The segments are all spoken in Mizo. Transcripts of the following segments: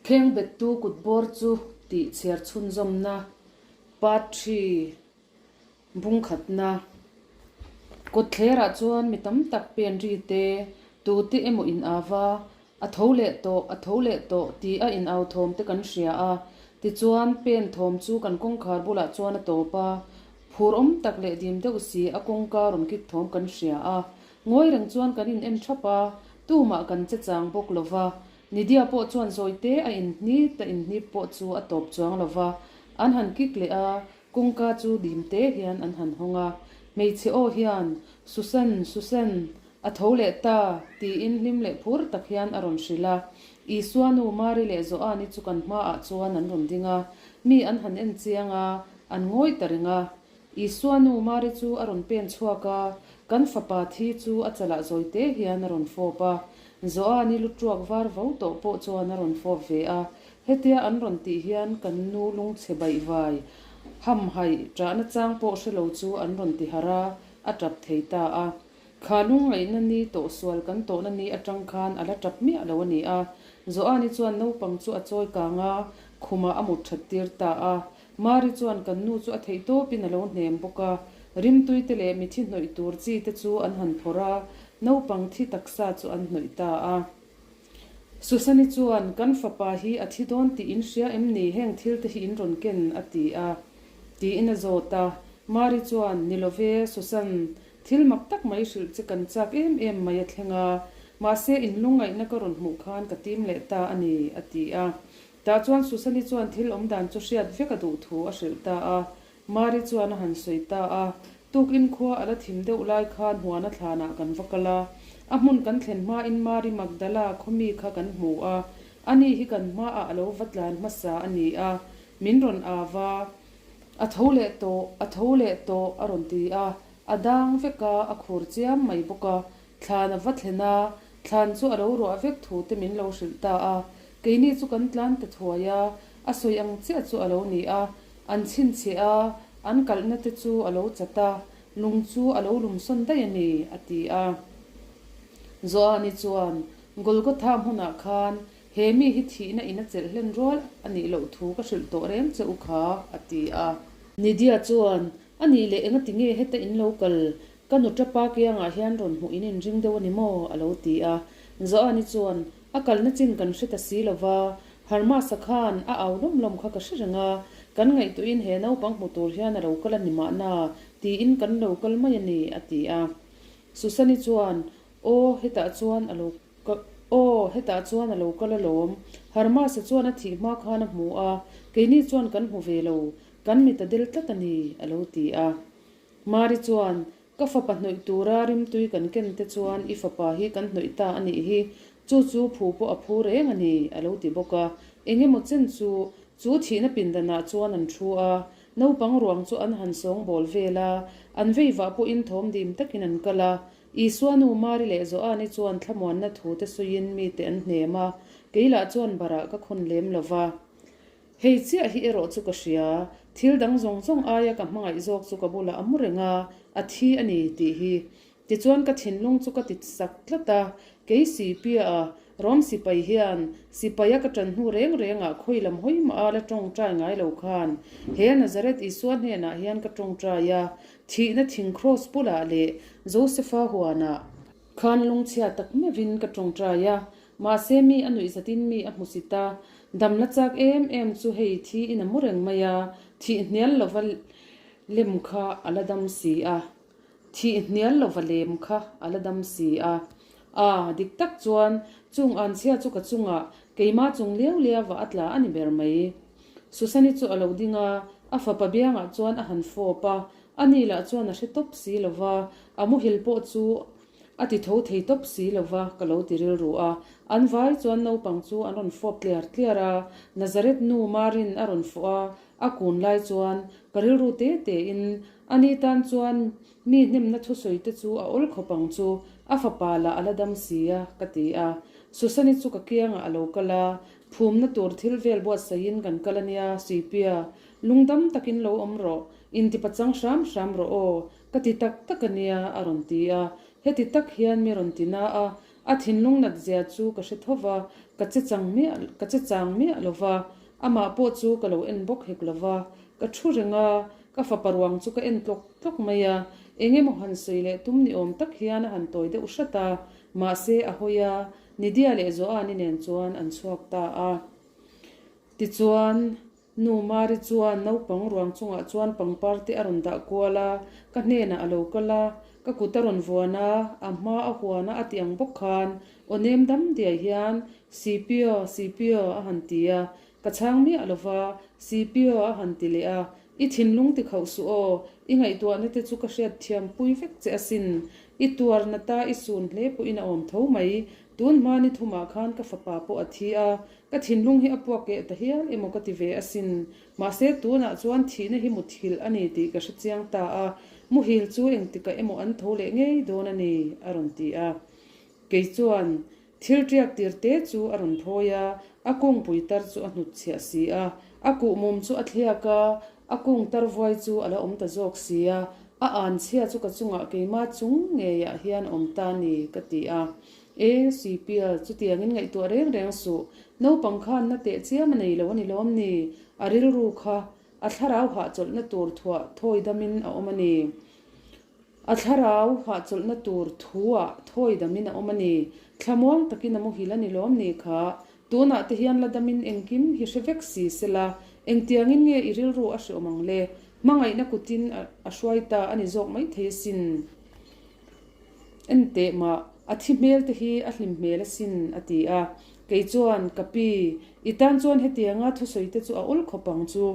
Khengbettu kutbawr chu tih chhiar chhunzawmna Part xii Bungkhatna Kawtthlerah chuan mi tam tak pen ri te, tute emaw in au va, a tho leh tawh, a tho leh tawh ti a in au thawm te kan hria a. Tichuan pen thawm chu kan kawngkhar bulah chuan a tawp a, phur awm tak leh dim deuh si a kawngka rawn kik thawm kan hria a. Ngawi reng chuan kan in en thap a, tumah kan che chang bawk lo va. Nidia pawh chuan zawite a inhnip a inhnip pawh chu a tawp chuang lo va, an han kik leh a, kawngka chu dim te hian an han hawng a. Hmeichhe aw hian, Susan, Susan, a tho leh ta, tiin hlim leh phur tak hian a rawn hrilh a. Isua nu Mari leh Joani chu kan hmaah chuan an rawn ding a, mi an han en chiang a, an ngawi ta reng a. Isua nu Mari chu a rawn pen chhuak a, kan fapa thi chu a chalah zawi te hian a rawn fawp a. Joani lu tuak var vo tawh pawh chuan a rawn fawp ve a. Hetia an rawn tih hian kan nu lungchhe baihvai, hamhaih, ṭahna chang pawh hre lo chu an rawn ti harh a, a ṭap thei ta a. Kha lungngaihna ni tawh sual kan tawhna ni aṭang khan a la ṭap miah lo a ni a. Joani chuan naupang chu a chawi kang a, khumah a mut ṭhat tir ta a. Mari chuan kan nu chu a theih tawpin a lo hnem bawk a, rimtui te leh mithi hnawih tur chi te chu an han phawrh a, naupang thi taksa chu an hnawih ta a. Susani chuan, Kan fapa hi a thi dawn tih in hria em ni, heng thil te hi in rawn ken? a ti a. Tiin a zawt a. Mari chuan, Ni lo ve, Susan, thil mak tak mai hrilh che kan chak em em mai a thleng a, mahse in lungngaihna ka rawn hmuh khan ka tim leh ta a ni, a ti a. Tah chuan Susani chuan thil awm dan chu hriat vek a duh thu a hrilh ta a. Mari chuan a han sawi ta a, Tukin khua a la thim deuh lai khan huana thlanah kan va kal a. A hmun kan thlen hmain Mari Magdala khaw mi kha kan hmu a, ani hi kan hmaah a lo va tlan hmasa a ni a, min rawn au va. A tho leh tawh, a tho leh tawh a rawn ti a, a dang vek a, a khur chiam mai bawk a. Thlan a va thlen a, thlan chu a lo ruah vek thu te min lo hrilh ta a. Keini chu kan tlan ta thuai a, a sawi ang chiah chu a lo ni a, an chhinchhiah a, an kalhna te chu a lo chat a, lung chu a lo lum sawn daih a ni, a ti a. Joani chuan, Golgotha hmunah khan he mi hi thihna in a chelh hlen rual a nih loh thu ka hrilh tawh reng che u kha, a ti a. Nidia chuan, A nih leh engati nge heta in lo kal? Ka nu tapa kiangah hian rawn hmuh in inring deuh a ni maw? a lo ti a. Joani chuan, A kalna chin kan hre ta si lo va, Harmasa khan a au lawm lawm kha ka hre reng a, kan ngaihtuahin he naupang hmu tur hian a lo kal a ni mahna, tiin kan lo kal mai a ni, a ti a. Susani chuan, Aw, hetah chuan a lo Aw, hetah chuan a lo kal alawm. Harmasa chuan a thih hma khan a hmu a, keini chuan kan hmu ve lo, kan mit a del tlat a ni, a lo ti a. Mari chuan, Ka fapa hnawih tura rimtui kan ken te chuan i fapa hi kan hnawih ta a nih hi, chu chu phu pawh a phu reng a ni, a lo ti bawk a. Eng emaw chen chu, chu thihna pindanah chuan an thu a, naupang ruang chu an han sawngbawl vel a, an vei vah pawhin thawm dim takin an kal a. Isua nu Mari leh Joani chuan thlamuanna thu te sawiin mite an hnem a, kei lah chuan barah ka khawn lem lo va. Hei chiah hi erawh chu ka hria, thil dang zawng zawng aia ka hmangaih zawk chu ka bulah a mu reng a, a thi a ni tih hi. Tichuan ka thinlung chu ka ti sak tlat a, kei Sipia a, Rom sipai hian sipaia ka ṭan hnu reng rengah khawi lam hawi mah a la ṭawngṭai ngai lo khan he Nazareth Isua hnenah hian ka ṭawngṭai a, thihna thing kraws bulah leh Josefa huanah khan lungchhia tak meuhin ka ṭawngṭai a, Mahse mi a nuih zatin mi a hmu si ta. Dam la chak em em chu hei thi in a mu reng mai a, thih hnial lova lem kha a la dam si a. Thih hnial lova lem kha a la dam si a. A, dik tak chuan chung anchhia chu ka chungah keimah chung liau liauva a tla a ni ber mai. Susani chu a lo ding a, a fapa biangah chuan a han fawp a, ani lah chuan a hre tawp si lova, a muhil pawh chu A ti tho thei tawp si lo va, ka lo ti rilru a. An vai chuan naupang chu an rawn fawp tliar tliar a, Nazareth nu Marin a rawn fawh a, a kun lai chuan ka rilru te te in, ani tan chuan mi hnemna thusawi te chu a awl khawp ang chu, a fapa lah a la dam si a, ka ti a. Susani chu ka kiangah a lo kal a, phumna tur thil vel buatsaihin kan kal a nia, Sipia, lungdam takin lo awm rawh, intipachang hram hram rawh aw, Ka ti tak tak a nia, a rawn ti a. Heti tak hian mi rawn ti na a, A thinlung nat zia chu ka hre tho va, ka che chang miah ka che chang miah lo va, amah pawh chu ka lo en bawk hek lo va. Ka thu reng a, ka fapa ruang chu ka en tlawk tlawk mai a, eng emaw han sawi leh tum ni awm tak hian a han tawi deuh hrat a, mahse a hawi a, Nidia leh Joani nen chuan an chhuak ta a. Tichuan, Nu Mari chuan naupang ruang chungah chuan pangpar te a rawn dah kual a, ka hnenah a lo kal a, ka kut a rawn vuan a, a hma a huan a a ti ang bawk khan aw nem dam diai hian Sipio, Sipio a han ti a, ka chhang miah lo va, Sipio a han ti leh a, i thinlung ti khauh suh aw, i ngaihtuahna te chu ka hriat thiam pui vek che asin, i tuarna ta i sun hle pawhin a awm tho mai, tun hma ni thumah khan ka fapa pawh a thi a, Ka thinlung hi a puak keh ta hial emaw ka ti ve asin. Mahse tunah chuan thihna hi muthilh a ni tih ka hre chiang ta a, muhil chu engtikah emaw an tho leh ngei dawn a ni, a rawn ti a. Kei chuan thil tiak tir te chu a rawn thawi a, a kungpui tar chu a hnutchhiah si a, a kuhmum chu a thliak a, a kung tar vuai chu a la awm ta zawk si a, a an chhia chu ka chungah keimah chung ngeiah hian a awm ta a ni, ka ti a. E, Suipial, chutiangin ngaihtuah reng reng suh. Naupang khan na teh chiam a nei lo a ni lawm ni? A rilru kha a thlarau hahchawlhna tur thuah thawi damin a awm a ni. A thlarau hahchawlhna tur thuah thawi damin a awm a ni. Thlamuang takin a muhil a ni lawm ni kha? Tunah te hian la damin engkim hi hre vek si sela, engtiangin nge i rilru a hreawm ang le? Hmangaihna kutin a hruai ta a ni zawk maithei asin. Enteh mah, a thi hmel te hi a hlim hmel asin, a ti a. Kei chuan, Ka pi, i tan chuan hetianga thusawi te chu a awl khawp ang chu.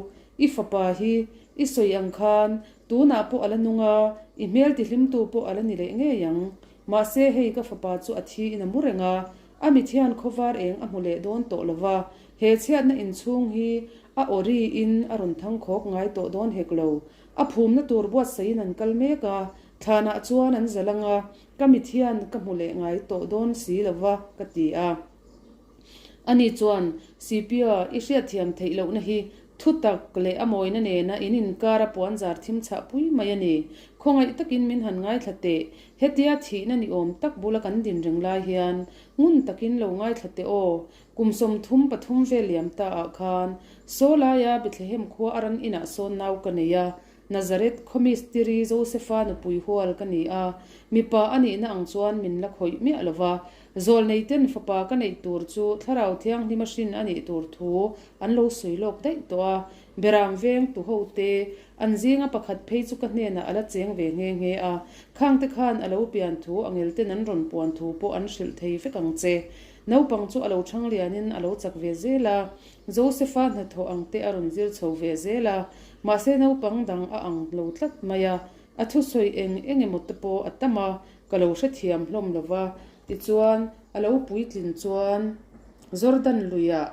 I fapa hi, i sawi ang khan, tunah pawh a la nung a, i hmel tihlimtu pawh a la ni leh ngei ang. Mahse hei ka fapa chu a thi in a mu reng a, a mit hian khawvar eng a hmu leh dawn tawh lo va, he chhiatna inchhung hi a aw riin a rawn thangkhawk ngai tawh dawn hek lo. A phumna tur buatsaihin an kal mek a, Thlanah chuan an zal ang a, ka mit hian ka hmu leh ngai tawh dawn si lo va, ka ti a. Ani chuan, Sipia, i hriatthiam theih lohna hi thutak leh a mawina nena in inkar a puan zar thim chhah pui mai a ni. Khawngaih takin min han ngaithla teh. Hetia thihna ni awm tak bula kan din reng lai hian ngun takin lo ngaithla teh aw. Kum 33 vel liam ta ah khan Saw laia Bethlehem khua a ran inah sawn nau ka nei a, Nazareth khaw mistiri Josefa nupui hual ka ni a, mipa a nihna ang chuan min la khawih miah lo va. Zawlneiten fapa ka neih tur chu Thlarau Thianghlima hrin a nih tur thu an lo sawi lawk daih tawh a. Beram veng tu hote an zinga pakhat phei chu ka hnenah a la cheng ve nghe nghe a, khangte khan a lo pian thu angelten an rawn puan thu pawh an hrilh thei vek ang che. Naupang chu a lo thang lianin a lo chak ve zel a. Josefa hnathawh ang te a rawn zir chho ve zel a, mahse naupang dang a ang lo tlat mai a, a thusawi eng eng emaw te pawh a tam a, ka lo hrethiam hlawm lo va. Tichuan, a lo puitlin chuan Jordan luiah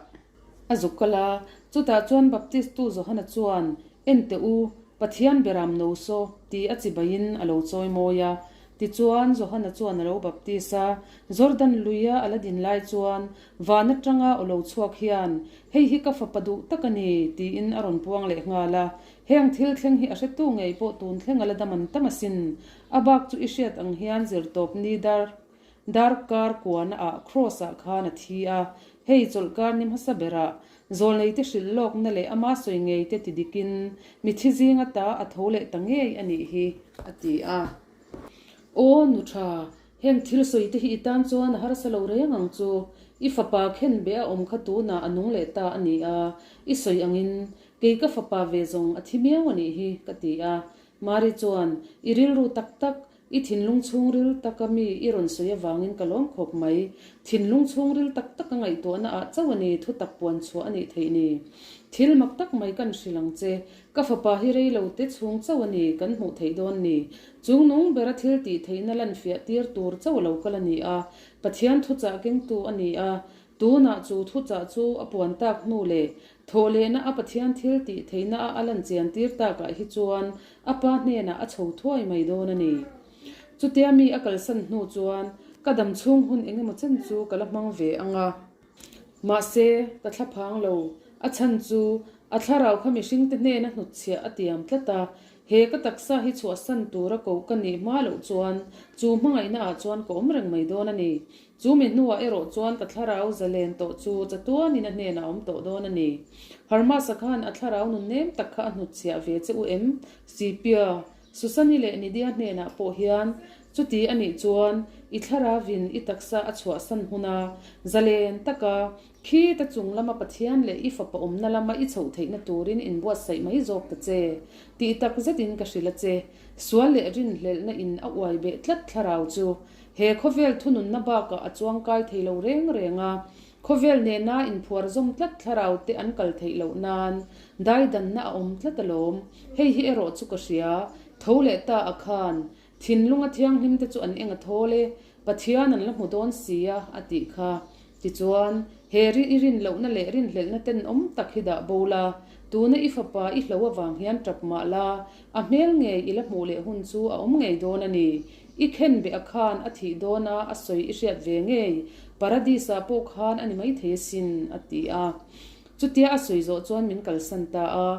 a zuk kal a, chutah chuan Baptistu Johana chuan, En teh u, Pathian beram no saw, ti a chibaiin a lo chawi mawi a. Tichuan, Johana chuan a lo baptis a. Jordan luia a la din lai chuan, van atanga aw lo chhuak hian, Hei hi ka fapa duh tak a ni, tiin a rawn puang leh nghal a. Heng thil thleng hi a hretu ngei pawh tun thleng a la dam an tam asin. A bak chu i hriat ang hian zirtawp ni dar Darkar kuana ah Kross ah khan a thi a, hei chawlhkar ni hmasa berah Zawlneite hrilh lawkna leh ama sawi ngei te ti dikin mithi zing ata a tho leh ta ngei a nih hi, a ti a. Aw nu tha, heng thil sawi te hi i tan chuan a harsa lo reng ang chu, i fapa khen be a awm kha tunah a nung leh ta a ni a, i sawi angin kei ka fapa ve zawng a thi miau a nih hi, ka ti a. Mari chuan, I rilru tak tak, I thinlung chhungril taka mi i rawn sawi avangin ka lawm khawp mai. Thinlung chhungril tak taka ngaihtuahna ah chauh a ni thutak puan chhuah a nih theih ni. Thil mak tak mai kan hrilh ang che. Ka fapa hi rei lo te chhung chauh a ni kan hmuh theih dawn ni. Chung nung bera thil tih theihna lan fiah tir tur chauh lo kal a ni a. Pathian thuchah kengtu a ni a. Tunah chu thuchah chu a puan tak hnu leh thawhlehna a Pathian thil tih theihna a a lan chian tir takah hi chuan a pa hnenah a chho thuai mai dawn a ni. Chutia mi a kalsan hnu chuan ka dam chhung hun eng emaw chen chu ka la hmang ve ang a. Mahse, ka thla phang lo. A chhan chu a thlarau kha mihringte hnena hnutchhiah a tiam tlat a, he ka taksa hi chhuahsan tura koh ka nih hma loh chuan chu hmangaihna ah chuan ka awm reng mai dawn a ni. Chu mi hnuah erawh chuan ka thlarau zalen tawh chu chatuanin a hnenah a awm tawh dawn a ni. Hermas-a khan a thlarau nun nem tak kha a hnutchhiah ve che u em? Scipio, Susani leh Nydia hnenah pawh hian chuti a nih chuan i thlaravin i taksa a chhuahsan huna zalen taka khita chung lama Pathian leh i fapa awmna lama i chhoh theihna turin inbuatsaih mai zawk ta che tih tak zetin ka hrilh a che. Sual leh rinhlelhna in a uai beh tlat thlarau chu he khawvel thununna bakah a chuangkai thei lo reng reng a, Khawvel nena inphuar zawm tlat thlarau te an kal theih loh nan daidanna a awm tlat alawm. Hei hi erawh chu ka hria, tho leh ta a khan, thinlunga thianghlim te chu an eng a thawl e, Pathian an la hmu dawn si a, a tih kha. Tichuan, he ri i rin lohna leh rinhlelhna tenawm tak hi dah bo la, tuna i fapa i hlo avang hian tap mah la, a hmel ngei i la hmuh leh hun chu a awm ngei dawn a ni. I khen beh a khan a thih dawn a, a sawi i hriat ve ngei. Paradis-ah pawh khan a ni maithei asin, a ti a. Chutia a sawi zawh chuan min kalsan ta a.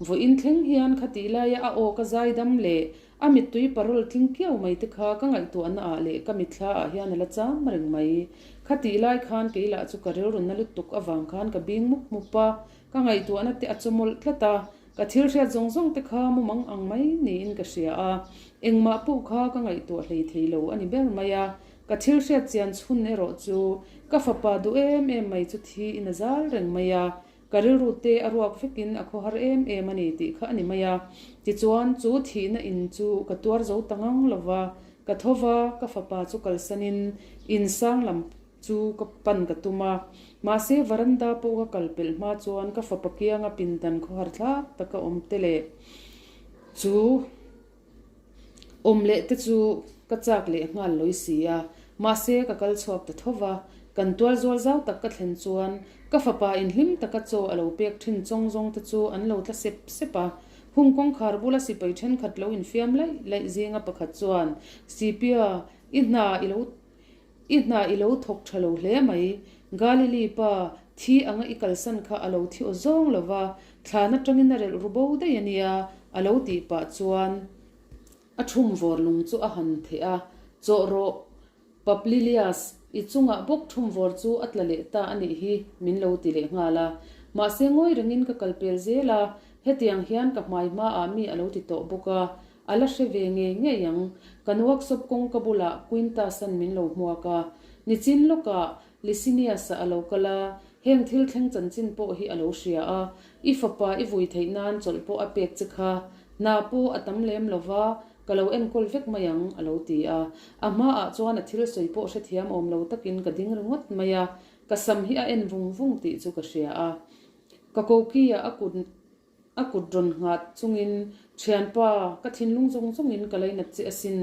Vawiin thleng hian khatih laia a aw ka zaidam leh a mittui parawl tling kiau mai te kha ka ngaihtuahna ah leh ka mitthla ah hian a la cham reng mai. Khatih lai khan kei lah chu ka rilrunna lutuk avang khan ka bing mup mup a, ka ngaihtuahna te a chawmawlh tlat a. Ka thil hriat zawng zawng te kha mumang ang mai niin ka hria a, engmah pawh kha ka ngaihtuah hlei thei lo a ni ber mai a. Ka thil hriat chian chhun erawh chu ka fapa duh em em mai chu thi in a zal reng mai a, ka rilru te a ruak vekin a khawhar em em a ni tih kha a ni mai a. Tichuan, chu thihna in chu ka tuar zo ta ngang lo va, ka tho va, ka fapa chu kalsanin in sang lam chu ka pan ka tum a, mahse varanda pawh ka kal pelh hma chuan ka fapa kianga pindan khawhar thlak taka awm te leh chu awm leh te chu ka chak leh nghal lawi si a, mahse ka kal chhuak ta tho va, kan tual zual zau tak ka thlen chuan ka fapa inhlim taka chaw a lo pek thin chawng zawng te chu an lo tla sep sep a, hung kawngkhar bula sipai thenkhat lo infiam laih laih zinga pakhat chuan Sipia i hna i lo I hna i lo thawk tha lo hle mai. Galili pa, thi anga i kalsan kha a lo thi aw zawng lo va, thlan atangin a relh ru bo daih a nia, a lo tih pah chuan a thum vawr lung chu a han theh a, Chawh rawh, Paplilius, i chungah bawk thum vawr chu a tla leh ta a nih hi, min lo ti leh nghal a. Mahse ngawi rengin ka kal pel zel a, hetiang hian ka hmai hmaah mi a lo ti tawh bawk a, A la hre ve ngei ngei ang. Kan workshop kawngka bulah Quintus-a'n min lo hmuak a. Nichin lawkah Licinius-a a lo kal a, heng thil thleng chanchin pawh hi a lo hria a. I fapa i vui theih nan chawlh pawh a pek che kha. Hna pawh a tam lem lo va, ka lo enkawl vek mai ang, a lo ti a. A hmaah chuan a thil sawi pawh hrethiam awm lo takin ka ding ringawt mai a. Ka sam hi a en vung vung tih chu ka hria a. Ka koki-ah a kut A kut rawn nghat chungin, Thianpa, ka thinlung zawng zawngin ka lainat che asin,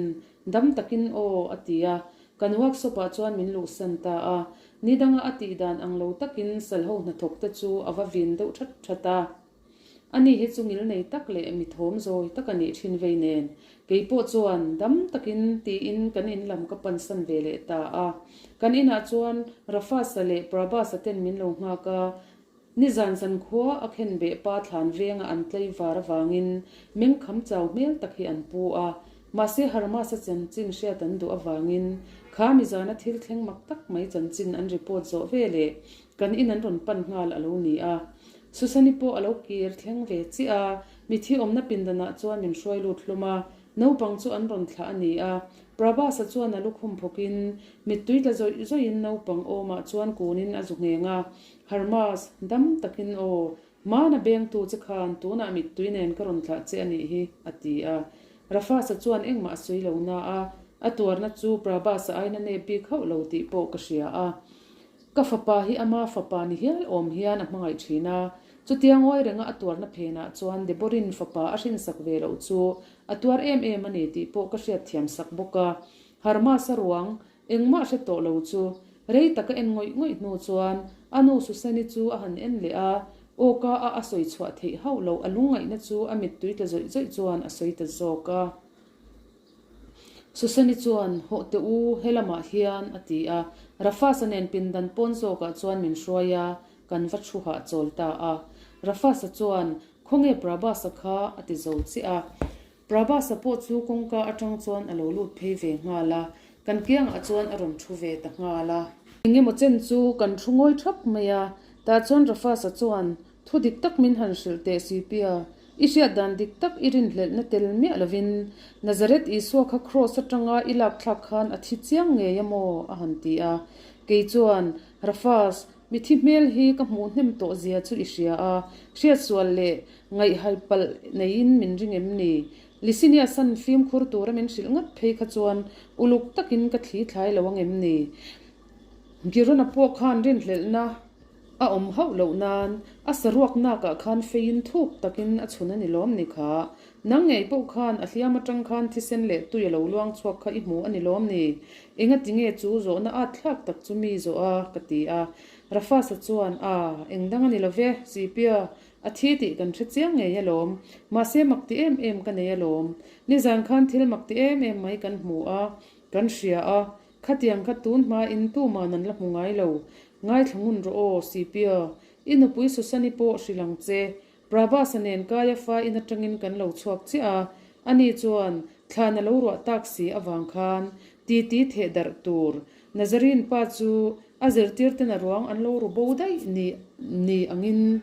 dam takin aw, a ti a. Kan workshop-ah chuan min luhsan ta a. Ni danga a tih dan ang lo takin salho hnathawk te chu a va vin deuh that that a. Ani hi chu ngil nei tak leh mi thawm zawi tak a nih thin vei nen, kei pawh chuan dam takin tiin kan in lam ka pansan ve leh ta a. Kan inah chuan Rafasa leh Prabhas-a ten min lo nghak a, Nizan zankhua a khen beh pa thlan venga an tlei var avangin mengkham chau hmel tak hi an pu a, mahse Harmas-a chanchin hriat an duh avangin kha mizana thil thleng mak tak mai chanchin an report zawh ve leh kan in an rawn pan nghal a lo ni a. Susani pawh a lo kir thleng ve chiah a, mithi awmna pindanah chuan min hruai lut hlawm a, naupang chu an rawn thlah a ni a, Prabhas-a chuan a lukhum phawkin mittui tla zawih zawihin naupang awmah chuan kunin a zu ngheng a, Harmas, dam takin aw, hmana bengtu che khan tunah mittui nen ka rawn thlah che a nih hi, a ti a. Rafasa chuan engmah a sawi lo na a, a tuarna chu Prabhas-a aina nep bik hauh lo tih pawh ka hria a. Ka fapa hi ama fapa ni hial awm hian a hmangaih thin a, chutia ngawi renga a tuarna phenah chuan Deborin fapa a hrinsak ve loh chu a tuar em em a ni tih pawh ka hriatthiam sak bawk a. Harmas-a ruang Engmah hre tawh lo chu. Rei tak a en ngawih ngawih hnu chuan a nu Susani chu a han en leh a, awka a a sawi chhuah theih hauh loh a lungngaihna chu a mittui tla zawih zawih chuan a sawi ta zawk a. Susani chuan, Hawh teh u, he lamah hian, a ti a. Rafasa nen pindan pawn zawkah chuan min hruai a, kan va thu hah chawl ta a. Rafasa chuan, Khawnge Prabhas-a kha? a ti zo chiah a. Prabhas-a pawh chu kawngka atang chuan a lo lut phei ve nghal a. Kan kiangah chuan a rawn thu ve ta nghal a. Engemaw chen chu kan thu ngawi thap mai a, tah chuan Rafasa chuan thu dik tak min han hrilh teh si pia, i hriat dan dik tak i rinhlelhna tel miah lovin Nazareth Isua kha kraws atanga i lak thlak khan a thi chiang ngei a maw? a han ti a. Kei chuan, Rafas, mithi hmel hi ka hmuh hnem tawh zia chu i hria a, hriatsual leh ngaihhal palh neiin min ring em ni? Lisinia san fimkhur tura min hrilh ngat phei kha chuan uluk takin ka thli thlai lo ang em ni? Girona pawh khan rinhlelhna a awm hauh loh nan a saruak nakah khan feiin thuk takin a chhun a ni lawm ni kha? Nang ngei pawh khan a hliam atang khan thisen leh tui a lo luang chhuak kha i hmu a ni lawm ni? Engati nge chu zawhna at thlak tak chu mi zawh a? ka ti a. Rafasa chuan, A, engdang a ni lo ve, Sipia, A thi tih kan hre chiang ngei alawm. Mahse mak ti em em ka nei alawm. Nizan khan thil mak ti em em mai kan hmu a, kan hria a. Khatiang kha tun hmain tuman an la hmu ngai lo. Ngaithla ngun rawh aw, Sipia. I nupui Susani pawh hrilh ang che. Prabhas-a nen Kaiafa in atangin kan lo chhuak chiah a. Ani chuan thlan a lo ruah tak si avang khan titi theh darh tur Nazarene pa chu a zirtirten a ruang an lo ru bo daih ni ni angin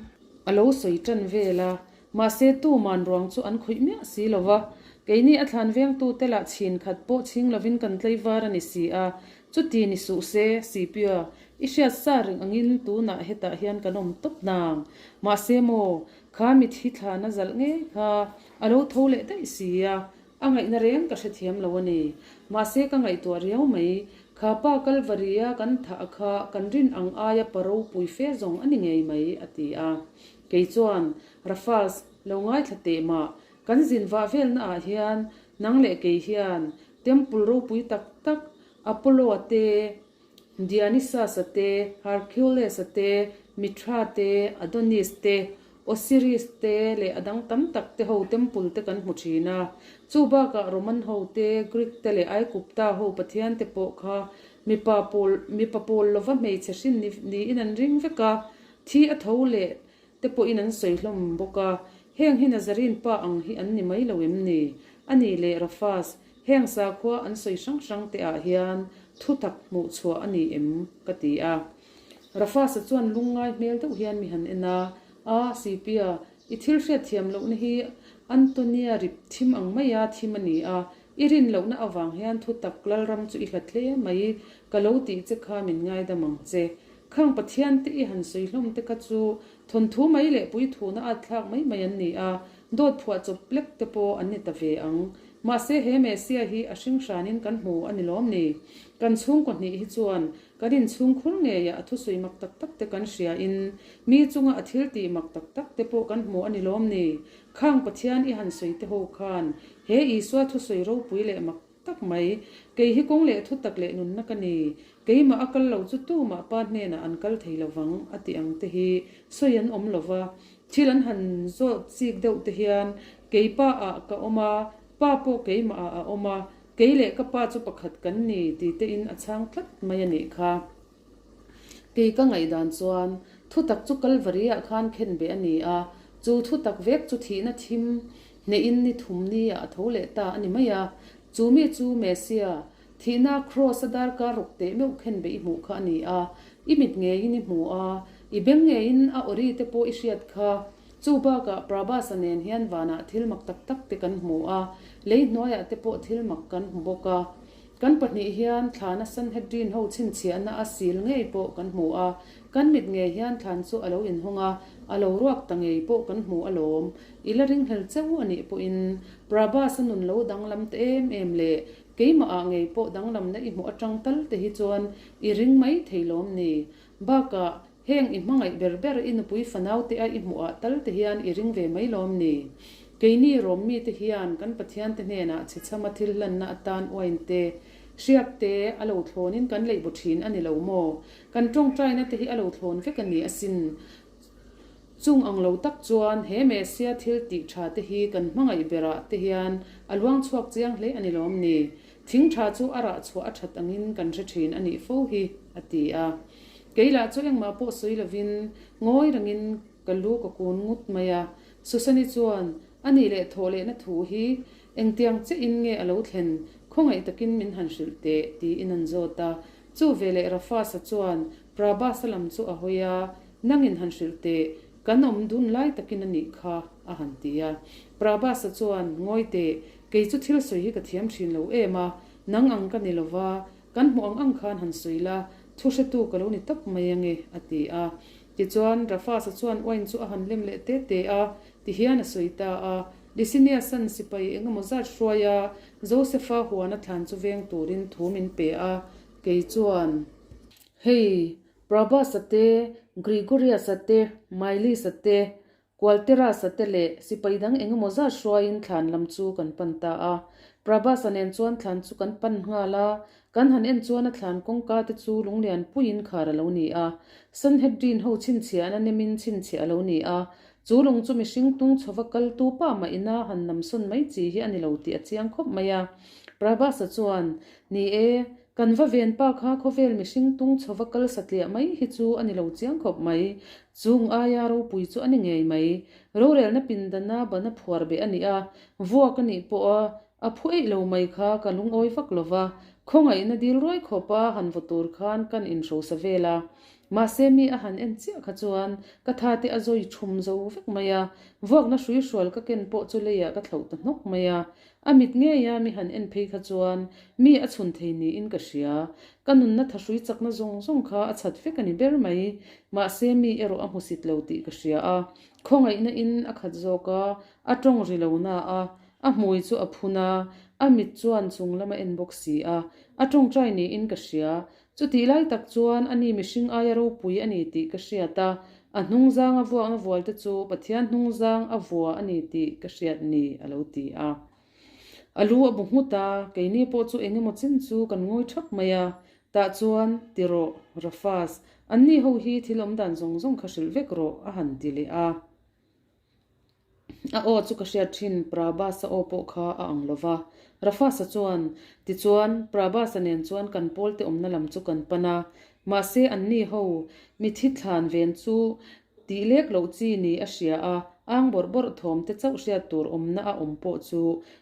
a lo sawi tan vel a, mahse tuman ruang chu an khawih miah si lo va, keini a thlan vengtute lah chhin khat pawh chhing lovin kan tlaivar a ni si a, chuti ni suh se, Sipia, i hriat sa reng angin tunah hetah hian kan awm tawp nang. Mahse maw, kha mithi thlan a zalh ngei kha a lo tho leh daih si a, A ngaihna reng ka hrethiam lo a ni. Mahse ka ngaihtuah riau mai. Kha pa Kalvari-a kan thah kha kan rin ang aia pa ropui fe zawng a ni ngei mai, a ti a. Kei chuan, Rafas, lo ngaithla teh mah. Kan zin vah velna ah hian nang leh kei hian Temple ropui tak tak, Apollo-a te, Dionysus-a te, Hercules-a te, Mithra te, Adonis te, Osiris te leh a dang tam tak te ho temple te kan hmu thin a. Chu bakah Roman ho te, Greek te leh Aigupta ho pathian te pawh kha mipa pawl mipa pawl lova hmeichhe hrin ni niin an ring vek a, thi a tho leh te pawhin an sawi hlawm bawk a. Heng hi Nazarene pa ang hi an ni mai lo em ni? A nih leh Rafas, heng sakhua an sawi hrang hrang te ah hian thutak hmuh chhuah a ni em? ka ti a. Rafasa chuan lungngai hmel deuh hian mi han en a, A, Sipia, i thil hriatthiam lohna hi Antonia rip thim ang maia thim a ni a, i rin lohna avang hian thutak lalram chu i hlat hle mai, ka lo tih che kha min ngaidam ang che. Khang Pathian te i han sawi hlawm te kha chu thawnthu mai leh puithuna at thlak mai mai an ni a, dawt phuah chawp lek te pawh an ni ta ve ang. Mahse he Messiah hi a hring hranin kan hmu a ni lawm ni? Kan chhungkaw hnih hi chuan Kan inchhungkhur ngeiah a thusawi mak tak tak te kan hriain mi chunga a thil tih mak tak tak te pawh kan hmu a ni lawm ni? Khang Pathian i han sawi te ho khan he Isua thusawi ropui leh mak tak mai, kei hi kawng leh thutak leh nunna ka ni, keimah a kal lo chu tumah Pa hnenah an kal thei lovang a tih ang te hi sawi an awm lova, thil an han zawt chik deuh te hian kei Pa ah ka awm a, Pa pawh keimah ah a awm a, Kei leh ka pa chu pakhat kan ni ti tein a chhang tlat mai a nih kha. Kei ka ngaihdan chuan thutak chu Kalvari-ah khan khen beh a ni a, chu thutak vek chu thihna thim hnehin ni thum ni-ah a tho leh ta a ni mai a. Chu mi chu Messia, thihna Kraws-a darkar ruk teh meuh khen beh i hmuh kha a ni a, i mit ngeiin i hmu a, i beng ngeiin a awri te pawh i hriat kha. Chu bakah Prabhas-a nen hian vanah thil mak tak tak te kan hmu a, lei hnuaiah te pawh thil mak kan hmu bawk a. Kan pahnih hian thlana Sanhedrin ho chhinchhiahna a sil ngei pawh kan hmu a, kan mit ngei hian thlan chu a lo inhawng a, a lo ruak ta ngei pawh kan hmu alawm. I la ringhlel cheu a nih pawhin Prabhas-a nun lo danglam ta em em leh keimah ah ngei pawh danglamna i hmuh atang tal te hi chuan i ring mai thei lawm ni. Bakah Heng i hmangaih ber ber i nupui fanau te a i hmuh ah tal te hian i ring ve mai lawm ni? Keini Rom mi te hian kan Pathian te hnenah chhechhama thil hlanna atan uain te, hriak te a lo thlawn in kan leih bu thin a ni lo maw? Kan tawngtaina te hi a lo thlawn vek a ni asin. Chung ang lo tak chuan he Messia thil tih tha te hi kan hmangaih ber ah te hian a luang chhuak chiang hle a ni lawm ni? Thing tha chu a rah chhuah a that angin kan hre thin a nih fo hi, a ti a. Kei lah chu engmah pawh sawi lovin ngawi rengin ka lu ka kun ngut mai a. Susani chuan, A nih leh thawh lehna thu hi engtiang chiahin nge a lo thlen? Khawngaih takin min han hrilh teh, tiin an zawt a. Chu veleh Rafasa chuan Prabhas-a lam chu a hawi a, Nangin han hrilh teh, kan awm dun lai takin a nih kha, a han ti a. Prabhas-a chuan, Ngawi teh, kei chu thil sawi hi ka thiam thin lo em a, nang ang ka ni lo va, kan hmuh ang ang khan han sawi la, thu hretu ka lo ni tawp mai ange, a ti a. Tichuan, Rafasa chuan uain chu a han lem leh te te a, tihian a sawi ta a. Licinius-a'n sipai engemaw zat hruai a, Josefa huana thlan chu veng turin thu min pe a, kei chuan, Hei, Prabhas-a te, Gregorius-a te, Mylis-a te, Qualteras-a te leh sipai dang engemaw zat hruaiin thlan lam chu kan pan ta a. Prabhas-a nen chuan thlan chu kan pan nghal a, kan han en chuan a thlan kawngka te chu lunglian puiin khar a lo ni a. Sanhedrin ho chhinchhiahna nemin chhinchhiah a lo ni a, chu lung chu mihring tung chhova kaltu pa mah ina han namsawn mai chi hi a ni lo tih a chiang khawp mai a. Prabhas-a chuan, Ni e, Kan va ven pa kha khawvel mihring tung chhova kal satliah mai hi chu a ni lo chiang khawp mai. Chung aia ropui chu a ni ngei mai. Rorelna pindana bana phuar beh a nih a, vuak a nih pawh a, a phu eih lo mai kha ka lungawi vak lo va, khawngaihna dil ruai khawpa han vaw tur khan kan inhrosa vel a. Mahse mi a han en chiah kha chuan ka tha te a zawi thum zo vek mai a, vuakna hrui hrual ka ken pawh chu leiah ka thlauh ta hnawk mai a. A mit ngeia mi han en phei kha chuan mi a chhun thei niin ka hria. Ka nunna thahrui chakna zawng zawng kha a chhat vek a ni ber mai. Mahse mi erawh a hmusit lo tih ka hria a. Khawngaihna in a khat zawk a, a tawng ri lo na a, a hmui chu a phun a, a mit chuan chung lam a en bawk si a. A tawngtai niin ka hria. Chutih lai tak chuan ani mihring aia ropui a ni tih ka hriat a, a hnungzang a vuakna vualte chu Pathian hnungzang a vua a ni tih ka hriat ni, a lo ti a. A lu a bu nghut a, keini pawh chu eng emaw chin chu kan ngawi thap mai a, tah chuan, Ti rawh, Rafas, anni ho hi thil awmdan zawng zawng kha hrilh vek rawh, a han ti leh a. A aw chu ka hriat thin, Prabhas-a aw pawh kha a ang lo va. Rafas-a chuan, Tichuan, Prabhas-a nen chuan kan pawlte awmna lam chu kan pan a. Mahse, anni ho mithi thlan ven chu tih lek loh chi ni a hria a, ang bawrh bawrh thawm te chauh hriat tur awmna a awm pawh chu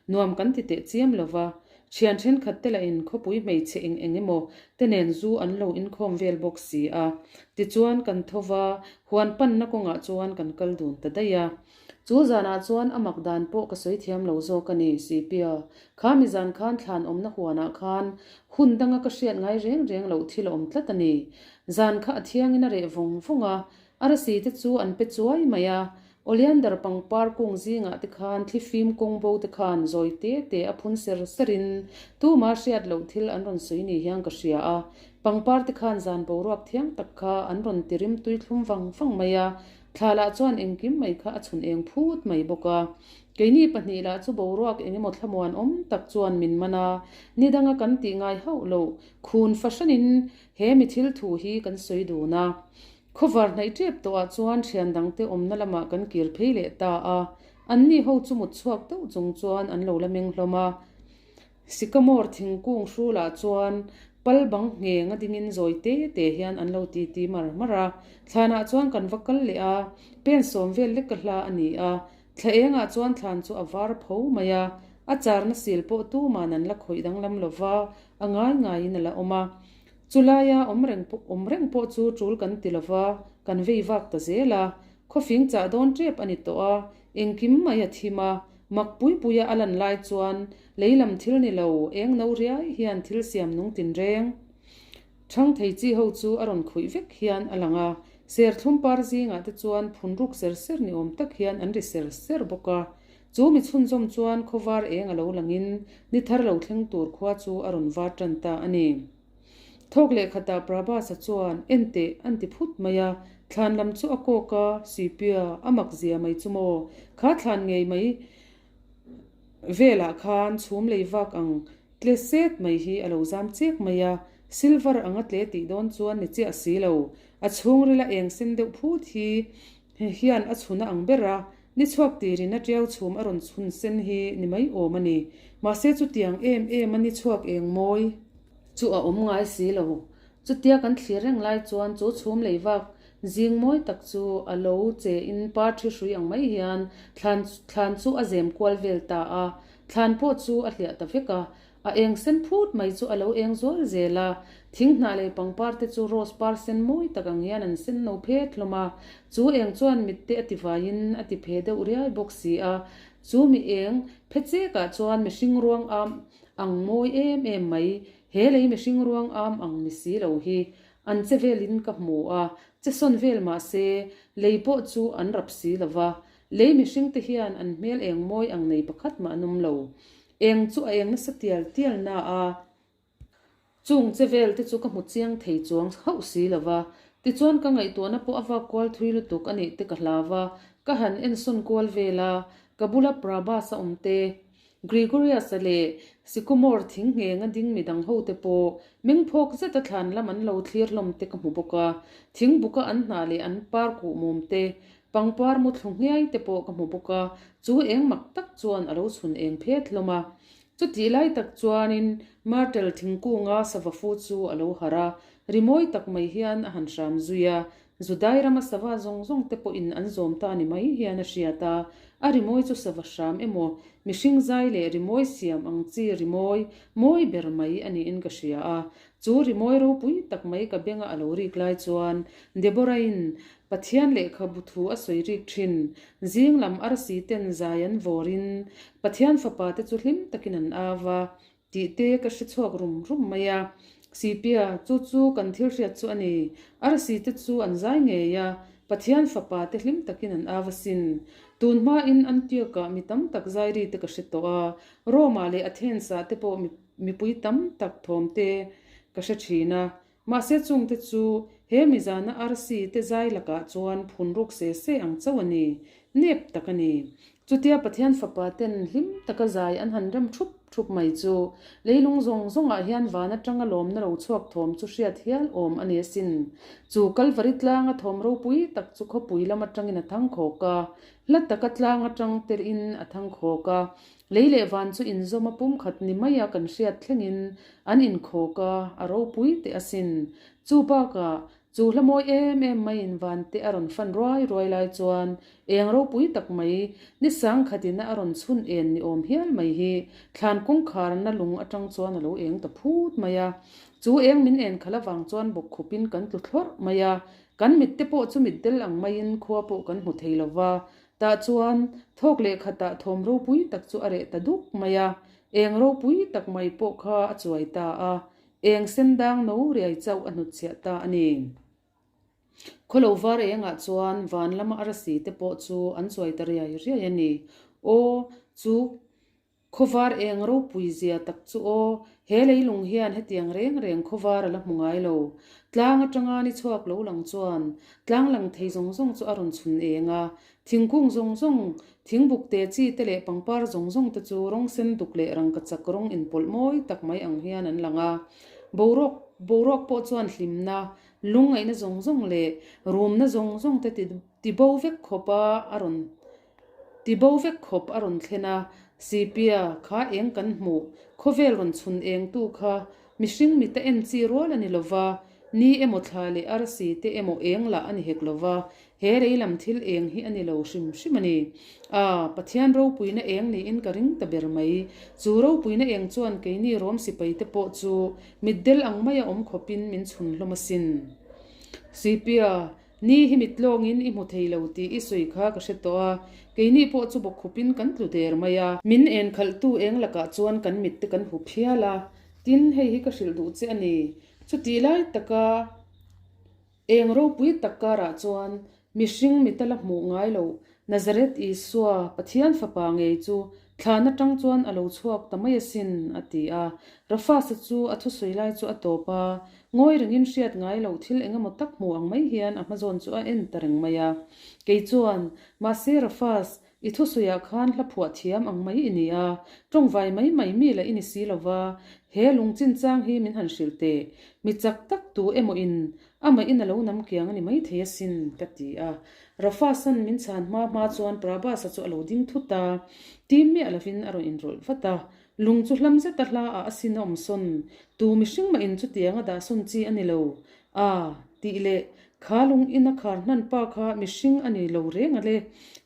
nuam kan ti teh chiam lo va. Thian thenkhat te lahin khawpui hmeichhe eng eng emaw te nen zu an lo inkhawm vel bawk si a. Tichuan kan tho va, huan panna kawngah chuan kan kal dun ta daih a. Chu zanah chuan a mak dan pawh ka sawi thiam lo zawk a ni, Sipia. Kha mi zan khan thlan awmna huanah khan hun danga ka hriat ngai reng reng loh thil a awm tlat a ni. Zan kha a thiangin a reh vawng vawng a, Arsi te chu an pe chuai mai a, Oleander pangpar kung zingah te khan thlifim kawng bo te khan zawi te te a phun ser ser in tuma hriat loh thil an rawn sawi ni hian ka hria a, pangpar te khan zan boruak thiang tak kha an rawn ti rim tui thlum vang vang mai a, thla lah chuan engkim mai kha a chhun eng phut mai bawk a. Keini pahnih lah chu boruak engemaw thlamuan awm tak chuan min man a, ni danga kan tih ngai hauh loh khun fahranin he mi thil thu hi kan sawi dun a. Khawvar hnaih tep tawhah chuan thian dangte awmna lamah kan kir phei leh ta a, anni ho chu mut chhuak deuh chung chuan an lo la meng hlawm a. Sycamore thingkung hrulah chuan pal bang ngheng a dingin zawi te te hian an lo ti ti mar mar a. Thlanah chuan kan va kal leh a, pen sawm vel lek ka hla a ni a, thla engah chuan thlan chu a var pho mai a, a charna sil pawh tuman an la khawih danglam lova, a ngai ngaiin a la awm a. Chu laia awm reng pawh awm reng pawh chu tul kan ti lova, kan vei vak ta zel a. Khawfing chah dawn tep a ni tawh a, engkim mai a thim a. Mak pui puia a lan lai chuan lei lam thil ni lo, eng no riai hian thil siam nung tin reng. Thang thei chi ho chu a rawn khuih vek hian a lang a, serthlum par zingah te chuan phun ruk ser ser ni awm tak hian an ri ser ser bawk a. Chu mi chhunzawm chuan khawvar eng a lo langin ni thar lo thleng tur khua chu a rawn var tan ta a ni. Thawk leh khatah Prabhas-a chuan, Enteh, an ti phut mai a, thlan lam chu a kawk a, Sipia, a mak zia mai chu maw? Kha thlan ngei mai velah khan chhum lei vak ang tle set mai hi a lo zam chek mai a, silver anga tle tih dawn chuan ni chiah si lo, a chhungrila eng sen deuh phut hi hian a chhun a ang ber a, Ni chhuak tirin a tiau chhum a rawn chhun sen hi ni mai awm a ni. Mahse chutiang em em a ni chhuak eng mawi chu a awm ngai si lo. Chutia kan thlir reng lai chuan chu chhum lei vak zing mawi tak chu a lo che in par thi hrui ang mai hian thlan thlan chu a zem kual vel ta a, thlan pawh chu a hliah ta vek a. A eng sen phut mai chu a lo eng zual zel a, thing hnah leh pangpar te chu rose par sen mawi tak ang hian an sen no phet hlawm a. Chu eng chuan mit te a ti vaiin a ti phe deuh riai bawk si a. Chu mi eng phe chekah chuan mihring ruang am ang mawi em em mai, he lei mihring ruang am ang ni si lo hi an che velin ka hmu a, che sawn vel mah se lei pawh chu an rap si lo va, lei mihring te hian an hmel eng mawi ang nei pakhat mah an awm lo. Eng chu a eng nasa tial tial na a, chung che vel te chu ka hmu chiang thei chuang hauh si lo va, tichuan ka ngaihtuahna pawh a vak kual thui lutuk a nih te ka hlau a, ka han ensawn kual vel a, ka bula Prabhas a awm te, Gregorius-a leh Sycamore thing nghenga ding midang ho te pawh mengphawk zeta thlan lam an lo thlir hlawm te ka hmu bawk a, thing buka an hnah leh an par kuhmum te, Pangpar muthlu hniai te pawh ka hmu bawk a, chu eng mak tak chuan a lo chhun eng phet hlawm a. Chutih lai tak chuanin Myrtle thingkunga sava fu chu a lo harh a, rimawi tak mai hian a han hram zui a, Judai rama sava zawng zawng te pawhin an zawm ta ni mai hian a hriat a, a rimawi chu sava hram emaw, mihring zai leh rimawi siam ang chi rimawi mawi ber mai a niin ka hria a. Chu rimawi ropui tak mai ka benga a lo rik lai chuan Deborah-in Pathian lehkhabu thu a sawi rik thin. Zing lam arsi ten zai an vawrin Pathian fapa te chu hlim takin an au a tih te ka hre chhuak rum rum mai a. Sipia, chu chu kan thil hriat chu a ni. Arsi te chu an zai ngei a, Pathian fapa te hlim takin an au asin. Tun hmain Antioch-ah mi tam tak zai ri te ka hre tawh a, Rome-ah leh Athens-ah te pawh mipui tam tak thawm te ka hre thin a. Mahse chungte chu he mizana arsi te zai lakah chuan phun ruk se se ang chauh a ni, nep tak a ni. Chutia Pathian fapa ten hlim taka zai an han rem thup thup mai chu leilung zawng zawngah hian van atanga lawmna lo chhuak thawm chu hriat hial awm a ni asin. Chu Kalvari tlanga thawm ropui tak chu khawpui lam atangin a thang khawk a, hla taka tlang atang terin a thang khawk a, Lei leh van chu inzawm a pumkhat ni mai a kan hriat thlengin an inkhawk a, a ropui teh asin. Chu bakah, chu hla mawi em em maiin van te a rawn fan ruai ruai lai chuan eng ropui tak mai, ni sangkhatin a rawn chhun en ni awm hial mai hi thlan kawngkharna lung atang chuan a lo eng ta phut mai a. Chu eng min en khalh avang chuan bawkkhupin kan tlu thlawrh mai a, kan mitte pawh chu mitdel ang maiin khua pawh kan hmu thei lova, Tah chuan thawk leh khatah thawm ropui tak chu a reh ta duk mai a, eng ropui tak mai pawh kha a chuai ta a, eng sen dang no riai chauh a hnutchhiah ta a ni. Khawlo var engah chuan van lama arsi te pawh chu an chuai ta riai riai a ni. Aw, chu Khawvar eng ropui zia tak chu aw, he leilung hian hetiang reng reng khawvar a la hmu ngai lo. Tlang atanga ni chhuak lo lang chuan tlang lang thei zawng zawng chu a rawn chhun eng a, thingkung zawng zawng, thingbuk te chi te leh pangpar zawng zawng te chu rawng sen duk leh rangkachak rawng inpawlh mawi tak mai ang hian an lang a. Boruak boruak pawh chuan hlimna, lungngaihna zawng zawng leh rumna zawng zawng te ti bo vek khawp a a rawn Ti bo vek khawp a rawn thlen a, Sipia, kha eng kan hmuh, khawvel rawn chhun engtu kha mihring mita en chi rual a ni lo va, ni emaw thla leh arsi te emaw eng lah a ni hek lo va, he lei lam thil eng hi a ni lo hrim hrim a ni. A, Pathian ropuina eng niin ka ring ta ber mai. Chu ropuina eng chuan keini Rom sipai te pawh chu mitdel ang maia awm khawpin min chhun hlawm asin. Sipia, Ni hi mit lawngin i hmu thei lo tih i sawi kha ka hre tawh a, keini pawh chu bawkkhupin kan tlu der mai a. Min en khalhtu eng lakah chuan kan mit te kan hup hial a, tin hei hi ka hrilh duh che a ni. Chutih lai taka eng ropui tak karah chuan mihring mita la hmuh ngai loh Nazareth Isua, Pathian fapa ngei chu thlan atang chuan a lo chhuak ta mai asin, a ti a. Rafasa chu a thusawi lai chu a tawp a, Ngawi rengin hriat ngai loh thil eng emaw tak hmu ang mai hian a hmazawn chu a en ta reng mai a. Kei chuan, Mahse Rafas, i thusawiah khan hla phuah thiam ang mai i ni a, tawngvai mai mai mi lah i ni si lo va, he lung chinchang hi min han hrilh teh, mi chak tak tu emaw in amah in a lo nam kiang a ni maithei asin, ka ti a. Rafasan min chhan hma hma chuan Prabhas-a chu a lo ding thut a, tim miah lovin a rawn inrawlh vat a. Lung chu hlam zet a hla ah a sin a awm sawn. Tu mihring mah in chutiang a dah sawn chi a ni lo. A, tih leh. Kha lung ina khar hnan pa kha mihring a ni lo reng a le.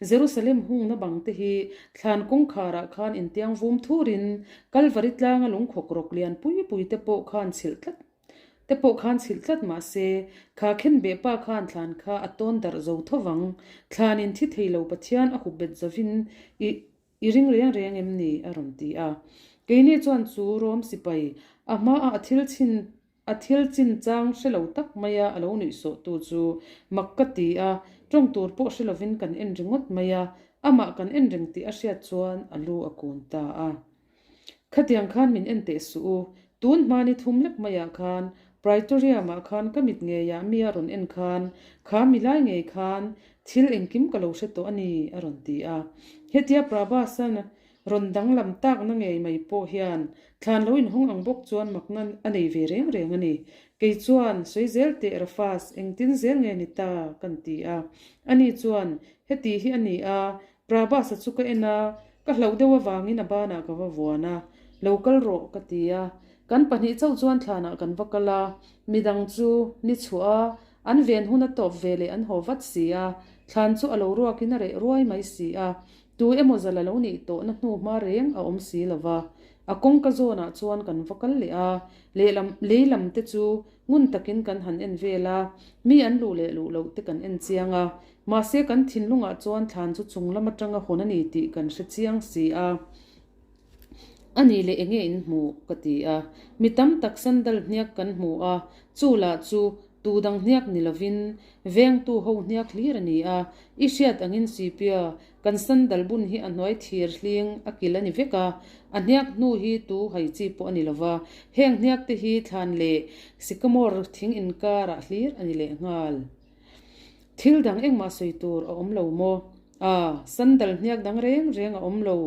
Jerusalem hungna bang te hi thlan kawngkharah khan intiang vum thurin Kalvari tlanga lungkhawk rawk lian pui pui te pawh khan chhilh tlat te pawh khan chhilh tlat mah se, kha khenbeh pa khan thlan kha a tawn darh zo tho vang. Thlan in thi thei lo Pathian a hup bet zovin i I ring reng reng em ni? a rawn ti a. Keini chuan chu Rom sipai a hmaah a thil chhin a thil chin chang hre lo tak maia a lo nuih sawhtu chu mak ka ti a, tawng tur pawh hre lovin kan en ringawt mai a, amah kan en reng tih a hriat chuan a lu a kun ta a. Khatiang khan min en teh suh u, tun hma ni thum lek maiah khan Praetorium-ah khan ka mit ngeiah mi a rawn en khan, kha mi lai ngei khan thil engkim ka lo hre tawh a ni, a rawn ti a. Hetia Prabhas-a'n rawn danglam takna ngei mai pawh hian thlan lo inhawng ang bawk chuan makna a nei ve reng reng a ni. Kei chuan, Sawi zel teh Rafas, engtin zel nge ni ta? kan ti a. Ani chuan, Heti hi a ni a, Prabhas-a chu ka en a, ka hlauh deuh avangin a banah ka va vuan a, Lo kal rawh, ka ti a. Kan pahnih chauh chuan thlanah kan va kal a, midang chu ni chhuah a, an ven hun a tawp ve leh an haw vat si a, thlan chu a lo ruakin a reh ruai mai si a, tu emaw zal a lo nih tawhna hnu hma reng a awm si lo va. A kawngka zawnah chuan kan va kal leh a, lehlam lei lam te chu ngun takin kan han en vel a, mi an luh leh luh loh te kan en chiang a, mahse kan thinlungah chuan thlan chu chung lam atanga hawn a ni tih kan hre chiang si a. A nih leh enge in hmuh? ka ti a. Mi tam tak sandal hniak kan hmu a, chu lah chu tu dang hniak ni lovin vengtu ho hniak hlir a ni a. I hriat angin Sipia, kan sandal bun hi a hnuai thir hling a kil a ni vek a, a hniak hnu hi tu hai chi pawh a ni lova, heng hniak te hi thlan leh sycamore thing inkarah hlir a ni lehnghal. Thil dang engmah sawi tur a awm lo maw? A, sandal hniak dang reng reng a awm lo.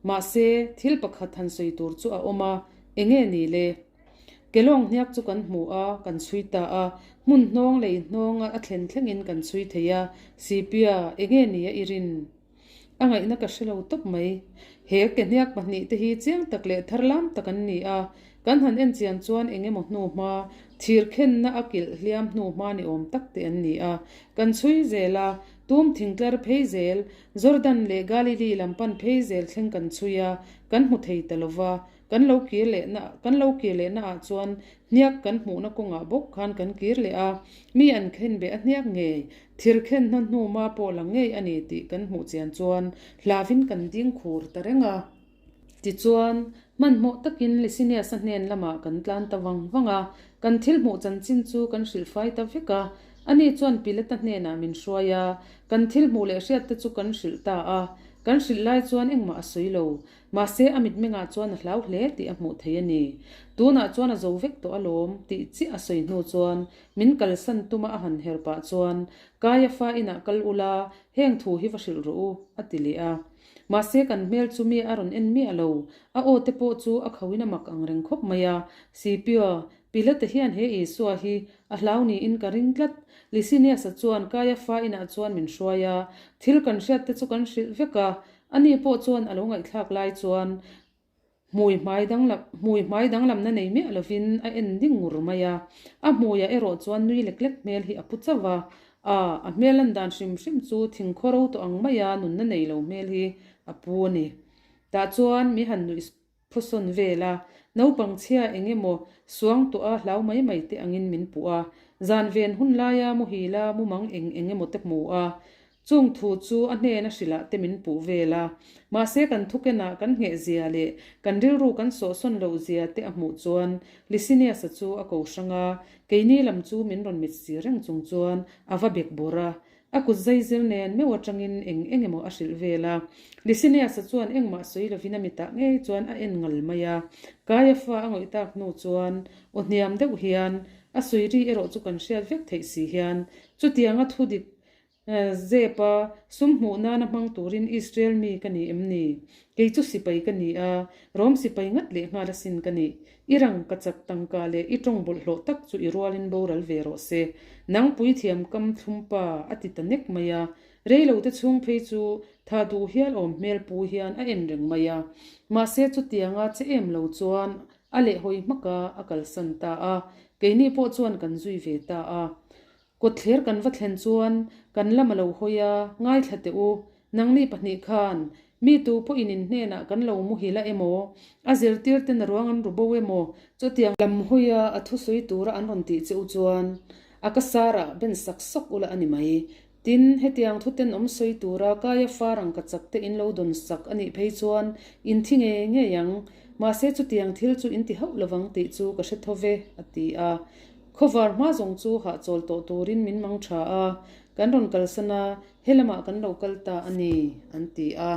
Mahse, thil pakhat han sawi tur chu a awm a, enge ni le? Kelawng hniak chu kan hmu a, kan chhui ta a, hmun hnawng lei hnawnga a thlen thlengin kan chhui thei a, Sipia, enge ni a i rin? A ngaihna ka hre lo tawp mai. He ke hniak pahnihte hi chiang tak leh thar lam tak an ni a, kan han en chian chuan eng emaw hnu hma, thir khenna a kilh hliam hnu hma ni awm tak te an ni a. Kan chhui zel a, tum thingtlar phei zel, Jordan leh Galilee lam pan phei zel thleng kan chhui a, kan hmu thei ta lo va. Kan lo kir lehna kan lo kir lehna ah chuan hniak kan hmuhna kawngah bawk khan kan kir leh a, mi an khen beh a hniak ngei, thir khen hna hnu ma pawh lang ngei a ni tih kan hmuh chian chuan hlavin kan ding khur ta reng a. Tichuan, hmanhmawh takin Licinius-a hnen lamah kan tlan ta vang vang a, kan thil hmuh chanchin chu kan hrilh fai ta vek a. Ani chuan Pilata hnenah min hruai a, kan thil hmuh leh hriatte chu kan hrilh ta a. Kan hrilh lai chuan engmah a sawi lo. Mahse, a mitmengah chuan a hlau hle tih a hmuh thei a ni. Tunah chuan a zo vek tawh alawm tih chiah a sawi hnu chuan min kalsan tuma a han her pah chuan, Kaiafa inah kal ula, heng thu hi va hrilh rawh u, a ti leh a. Mahse, kan hmel chu mi a rawn en miah lo. A aw te pawh chu a khauhin a mak ang reng khawp mai a. Scipio, Pilate hian he Isua hi a hlau niin ka ring tlat. Licinius-a chuan Kaiafa inah chuan min hruai a, thil kan hriat te chu kan hrilh vek a, Ani pawh chuan a lo ngaihthlak lai chuan hmui hmai danglam hmui hmai danglamna nei miah lovin a en ding ngur mai a. A hmuiah erawh chuan nui lek lek hmel hi a pu chauh a. A, a hmel lan dan hrim hrim chu thingkhaw ro tawh ang maia nunna nei lo hmel hi a pu a ni. Tah chuan mi han nuih Phusawn vel a, naupang chhia eng emaw suang tawh a hlau mai mai te angin min puh a, zan ven hun laia muhil a mumang eng eng emaw te hmu a, chung thu chu a hnena hrilh ah te min puh vel a. Mahse kan thukenah kan ngheh zia leh kan rilru kan sawhsawn loh zia te a hmuh chuan Licinius-a chu a ko hrang a, keini lam chu min rawn mit si reng chung chuan a va bek bawrh a, A kut zai zir nen meuh atangin eng eng emaw a hrilh vel a. Licinius-a chuan engmah sawi lovin a mitah ngei chuan a en ngal mai a. Kaiafa a ngawih tak hnu chuan aw hniam deuh hian, a sawi ri erawh chu kan hriat vek theih si hian, chutianga thu dik zepa sum hmuh nana hmang turin Israel mi ka ni em ni? Kei chu sipai ka ni a, Rom sipai ngat leh nghal asin ka nih. I rang ka chak tangka leh i tawng bawlhhlawh tak chu i rualin boral ve rawh se. Nang puithiam kam thlum pa, a ti ta nek mai a. Reilo te chhung phei chu tha duh hial awm hmel pu hian a en reng mai a. Mahse chutianga che em lo chuan a lehhawi hmak a, a kalsan ta a. Keini pawh chuan kan zui ve ta a. Kawtthler kan va thlen chuan kan lam a lo hawi a, Ngaithla teh u, nangni pahnih khan mi tu pawhin in hnenah kan lo muhil a emaw, a zirtirten a ruang an ru bo emaw, chutiang lam hawia a thusawi tura an rawn tih che u chuan a ka sarah ben sak sawk ula a ni mai. Tin, hetiang thutenawm sawi tura kaia far ang ka chak te in lo dawn sak a nih phei chuan in thi ngei ngei ang. Mahse chutiang thil chu in ti hauh lovang tih chu ka hre tho ve, a ti a. Khawvar hma zawng chu hahchawl tawh turin min mang tha a, kan rawn kalsan a, helamah kan lo kal ta a ni, an ti a.